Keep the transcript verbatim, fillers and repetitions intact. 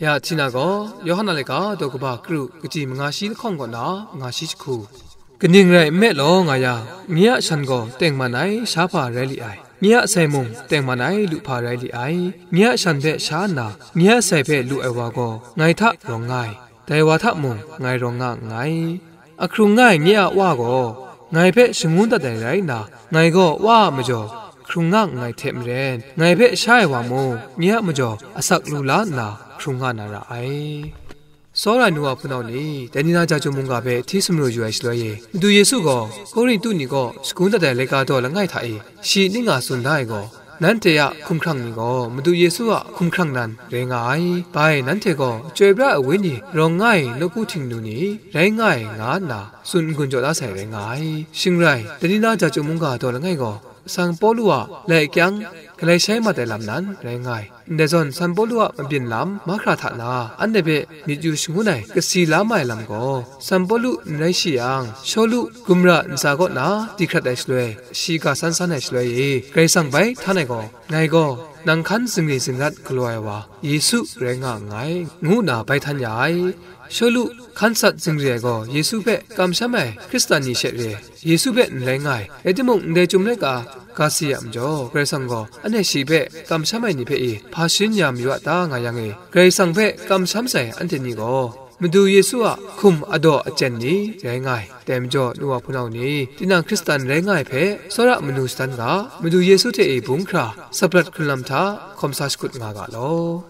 Ya, Htina gaw, Yawhan a laika daw kaba kru kaji manga shi lahkawng kaw na manga shi jahku. Kaning rai nme law nga yang, nye a shan gaw tengman ai sha hpa rai li ai, nye a sai mung tengman ai lu hpa rai li ai. Nye a shan hpe sha nna, nye a sai hpe lu ai wa gaw ngai hta rawng nga ai, dai wa hta mung ngai rawng nga nngai. Ahkrung nga ai nye a Wa gaw ngai hpe shangun dat ai rai nna, ngai gaw Wa a majaw hkrung nga nngai hte maren, ngai hpe sha ai wa mung nye a majaw asak lu la nna hkrung nga na ra ai. Tsawra ai nu wa hpunau ni, dai ni na ja chyum mungga hpe hti sumru yu ai shaloi e, Madu Yesu gaw Korintu ni kaw shagun dat ai laika daw langai hta e, shi ning nga tsun da ai gaw, nanhte a hkumhkrang ni gaw Madu Yesu a hkumhkrang nan rai nga ai. Bai, nanhte gaw Chyoi pra ai Wenyi rawng nga ai nawku htingnu ni rai nga ai, nga nna tsun n-gun jaw da sai rai nga ai. Shing rai, dai ni na ja chyum mungga daw langai gaw, San Pawlu a lai kyang galai shai mat ai lam nan rai nga ai. Ndai zawn, San Pawlu a mabyin lam mahkra hta na anhte hpe myit yu shangun ai kasi la ma ai lam gaw, San Pawlu n rai shi yang, Shawlu gumra ntsa kaw na di hkrat ai shaloi, shi ga san san ai shaloi e, Karai Kasang bai htan ai gaw, ngai gaw nang hkan zingri zingrat galaw ai wa Yesu rai nga nngai, ngu nna bai htan ya ai. Shawlu hkan sat zingri ai gaw Yesu hpe kamsham ai Hkristan ni she re, Yesu hpe n rai nga ai. Rai timung, ndai chyum laika ga si a majaw, Karai Kasang gaw anhte shi hpe kamsham ai ni hpe e hpa sharin ya mayu a ta nga yang e, Karai Kasang hpe kamsham sai anhte ni gaw Madu Yesu a hkum adaw achyen ni rai nga ai. Dai majaw, nu wa hpunau ni, tinang Hkristan rai nga ai hpe tsawra manu shadan ga, Madu Yesu hte e bung hkra, saprat hkrunlam hta hkawm sa shakut nga ga law.